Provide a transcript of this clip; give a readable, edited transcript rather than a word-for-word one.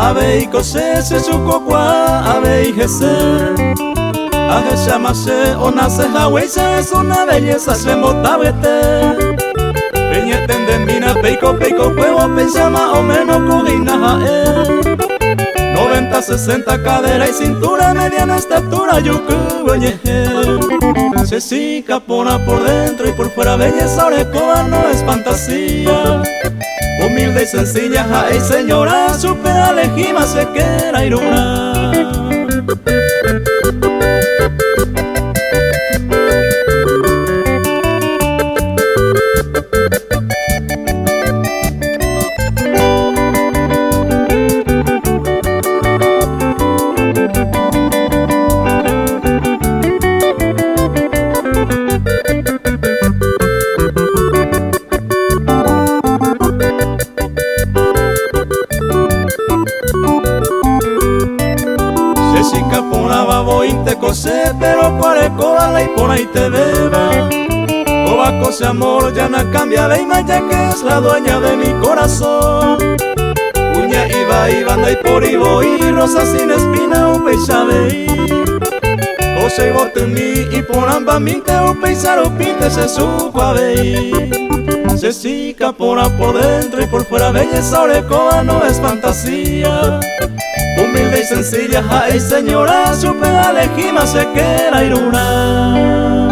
Avei ko che chechokokuaa avei hese. Ahecháma che onase haguéicha es una belleza chembotavyete. Peñetendemína peiko peikokuévo péichama omeno kuhína ha'e. 90, 60 cadera y cintura, mediana estatura, juky oñe'ẽ. Che chica porã por dentro y por fuera, belleza orekóva no es fantasía. Humilde y sencilla ha'e iseñora, chupe alehíma che kéra irũrã. Che chica porãva voínte ko che, pero ko arekóva la iporãitevéva. Kóva ko che amor ya nakambiavéima ya que es la dueña de mi corazón. Kuña ivaíva ndaipóri voi, rosa sin espina upéicha avei. Ko che yvotymi iporãmbamínte upéicha rupínte che suku avei. Che chica porã por dentro y por fuera belleza orekóva no es fantasía. Humilde y sencilla ha'e iseñora chupe alehíma che kéra irũrã.